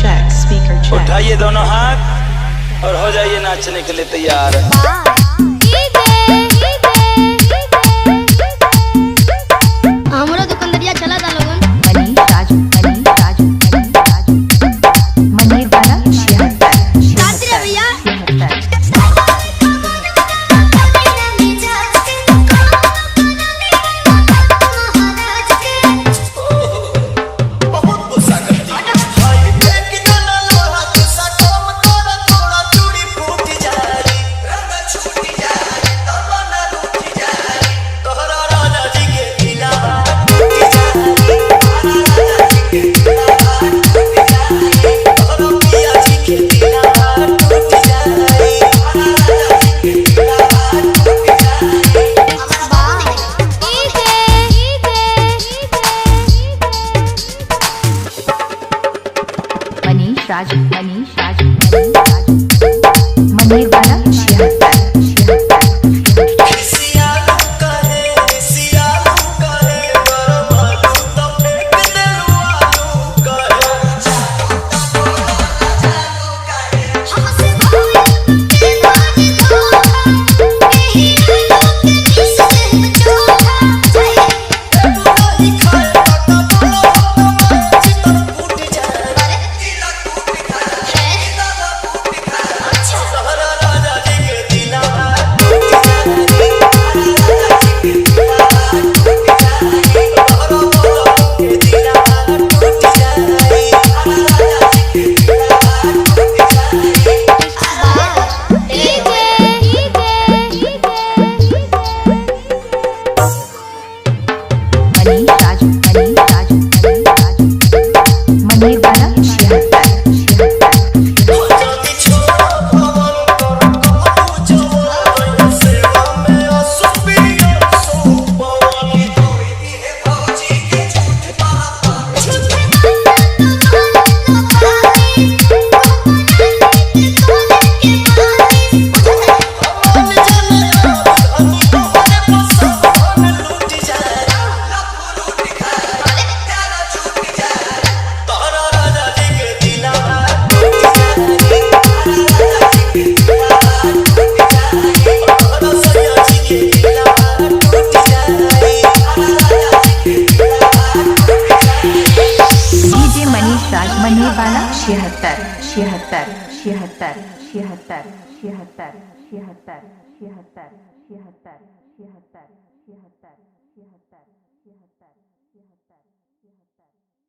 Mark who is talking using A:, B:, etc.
A: check, speaker check.
B: उठाइए दोनों हाथ और हो जाइए नाचने के लिए तैयार।
C: हमरो दुकानदारिया चला था लोगन।
D: मनीष राज, मनीष राज, मनीष राज, मनीर वाला 76
C: साथ रे भैया।
D: 76। मनीष राज, मनीष राज, मनीष राज, मनीर वाला 76 76। मनीष राज, मनीष राज, मनीष राज, मनीर वाला 76 76। डीजे मनीष राज, मनीर वाला 76 76 76 76 76 76 76 76।